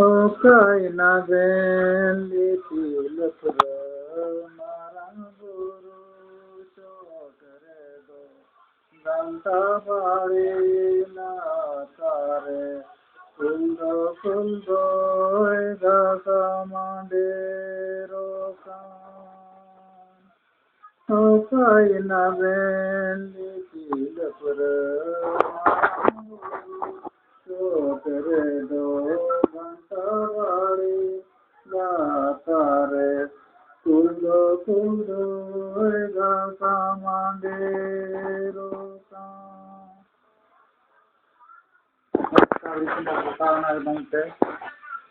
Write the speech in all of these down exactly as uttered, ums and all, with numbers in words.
ᱚᱠᱟᱭᱮᱱᱟ ᱵᱮᱱ ᱤᱯᱤᱞ ᱯᱷᱩᱨᱟᱹ ᱢᱟᱨᱟᱝ ᱵᱩᱨᱩ ᱪᱚᱴ ᱨᱮᱫᱚ? ᱜᱷᱟᱱᱴᱟ ᱵᱟᱲᱮ ᱞᱟᱛᱟᱨ ᱨᱮ ᱠᱩᱞᱫᱚ ᱠᱩᱞᱫᱚᱭ ᱜᱷᱟᱥᱟ ᱢᱟᱰᱮᱨᱚᱜ ᱠᱟᱱ᱾ ᱚᱠᱟᱭᱮᱱᱟ ᱵᱮᱱ ᱤᱯᱤᱞ ᱯᱷᱩᱨᱟᱹ ᱢᱟᱨᱟᱝ ᱵᱩᱨᱩ ᱪᱚᱴ ᱨᱮᱫᱚ? ᱜᱷᱟᱱᱴᱟ ᱵᱟᱲᱮ ᱞᱟᱛᱟᱨ ᱨᱮ ᱠᱩᱞᱫᱚ ᱠᱩᱞᱫᱚᱭ ᱜᱷᱟᱥᱟ ᱢᱟᱰᱮᱨᱚᱜ ᱠᱟᱱ᱾ ᱚᱱᱟ ᱮᱠᱫᱚᱢ ᱛᱮ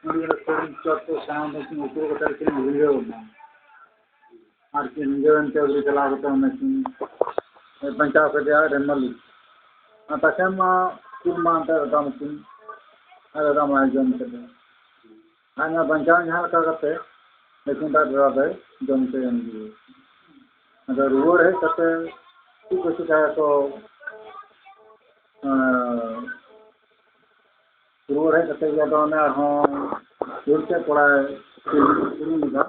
ᱩᱱᱤ ᱫᱚ ᱥᱟᱹᱨᱤ ᱪᱚᱴ ᱛᱮ ᱥᱟᱶ ᱫᱚ ᱠᱤᱱ ᱩᱛᱨᱟᱹ ᱠᱟᱛᱮ ᱠᱤᱱ ᱵᱷᱤᱲᱟᱹᱣ ᱮᱱᱟ᱾ ᱟᱨ ᱠᱤᱱ ᱵᱷᱤᱲᱟᱹᱣ ᱮᱱᱛᱮ ᱩᱱᱤ ᱪᱟᱞᱟᱣ ᱠᱟᱛᱮ ᱚᱱᱟ ᱠᱤᱱ ᱵᱟᱧᱪᱟᱣ ᱠᱮᱫᱮᱭᱟ ᱟᱡ ᱨᱮᱱ ᱢᱟᱹᱞᱤᱠ᱾ ᱟᱨ ᱛᱟᱠᱷᱟᱱ ᱢᱟ ᱠᱩᱞ ᱢᱟ ᱮᱱᱛᱮ ᱨᱟᱫᱟᱢ ᱠᱤᱱ, ᱟᱨ ᱨᱟᱫᱟᱢ ᱟᱭ ᱡᱚᱢ ᱠᱮᱫᱮ᱾ ᱟᱨ ᱚᱱᱟ ᱵᱟᱧᱪᱟᱣ ᱡᱟᱦᱟᱸ ᱞᱮᱠᱟ ᱠᱟᱛᱮ ᱞᱮᱠᱤᱱ ᱫᱟᱜ ᱰᱮᱨᱟ ᱫᱚᱭ ᱡᱚᱢ ᱛᱮ ᱮᱢ ᱜᱮ᱾ ᱟᱫᱚ ᱨᱩᱣᱟᱹᱲ ᱦᱮᱡ ᱠᱟᱛᱮ ᱪᱮᱫ ᱠᱚ ᱪᱤᱠᱟᱹᱭᱟ ᱠᱚ? ᱮᱸ, ᱨᱩᱣᱟᱹᱲ ᱦᱮᱡ ᱠᱟᱛᱮ ᱜᱮ ᱟᱫᱚ ᱚᱱᱮ ᱟᱨᱦᱚᱸ ᱨᱩᱣᱟᱹᱲ ᱛᱮ ᱠᱚᱲᱟᱭ ᱠᱩᱞᱤ ᱞᱮᱫᱟ᱾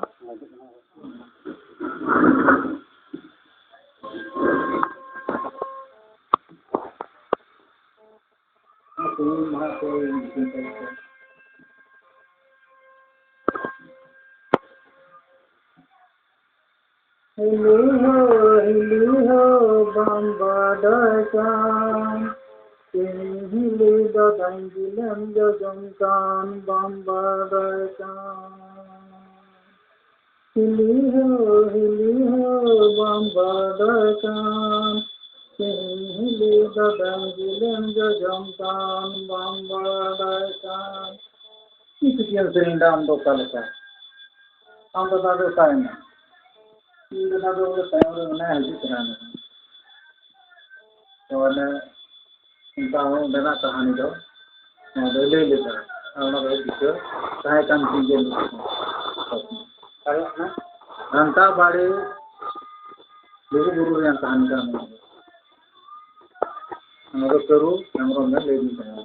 ᱛᱮᱦᱮᱧ ᱢᱟ ᱛᱮᱦᱮᱧ ᱦᱤᱞᱤ ᱦᱳ, ᱦᱤᱞᱤ ᱦᱳ, ᱵᱟᱢ ᱵᱟᱰᱟᱭ ᱠᱟᱱ᱾ ᱛᱮᱦᱮᱧ ᱦᱤᱞᱤ ᱫᱟᱫᱟᱧ ᱡᱤᱞᱮᱢ ᱡᱚᱡᱚᱢ ᱠᱟᱱ, ᱵᱟᱢ ᱵᱟᱰᱟᱭ ᱠᱟᱱ᱾ ᱦᱤᱞᱤ ᱦᱳ, ᱦᱤᱞᱤ ᱦᱳ, ᱵᱟᱢ ᱵᱟᱰᱟᱭ ᱠᱟᱱ᱾ ᱛᱮᱦᱮᱧ ᱦᱤᱞᱤ ᱫᱟᱫᱟᱧ ᱡᱤᱞᱮᱢ ᱡᱚᱡᱚᱢ ᱠᱟᱱ, ᱵᱟᱢ ᱵᱟᱰᱟᱭ ᱠᱟᱱ᱾ ᱪᱮᱫ ᱠᱩᱥᱤᱭᱟᱱ ᱥᱮᱨᱮᱧ ᱫᱚ ᱟᱢ ᱫᱚ ᱚᱠᱟ ᱞᱮᱠᱟ? ᱟᱢ ᱫᱚ ᱫᱟᱫᱟ ᱚᱠᱟᱭᱮᱱᱟ? ᱤᱧ ᱫᱚ ᱫᱟᱫᱟ ᱵᱚᱞᱮ ᱛᱟᱭᱚᱢ ᱨᱮ ᱢᱮᱱᱟᱭᱟ, ᱦᱤᱡᱩᱜ ᱠᱟᱱᱟ ᱢᱮᱱᱛᱮ᱾ ᱛᱚ ᱚᱱᱮ ᱚᱱᱠᱟ ᱦᱚᱸ ᱚᱸᱰᱮᱱᱟᱜ ᱠᱟᱹᱦᱱᱤ ᱫᱚ ᱱᱚᱣᱟ ᱫᱚᱭ ᱞᱟᱹᱭ ᱞᱮᱫᱟ᱾ ᱟᱨ ᱚᱱᱟ ᱫᱚ ᱫᱤᱥᱟᱹ ᱛᱟᱦᱮᱸ ᱠᱟᱱ ᱛᱤᱧ ᱜᱮᱭᱟ ᱱᱤᱛ ᱦᱚᱸ᱾ ᱟᱨ ᱚᱱᱟ ᱜᱷᱟᱱᱴᱟ ᱵᱟᱲᱮ ᱞᱩᱜᱩ ᱵᱩᱨᱩ ᱨᱮᱭᱟᱜ ᱠᱟᱹᱦᱱᱤ ᱠᱟᱱᱟ ᱱᱚᱣᱟ ᱫᱚ᱾ ᱚᱱᱟ ᱫᱚ ᱠᱟᱹᱨᱩ ᱦᱮᱢᱵᱨᱚᱢ ᱮ ᱞᱟᱹᱭ ᱫᱤᱧ ᱛᱟᱦᱮᱸᱱᱟ᱾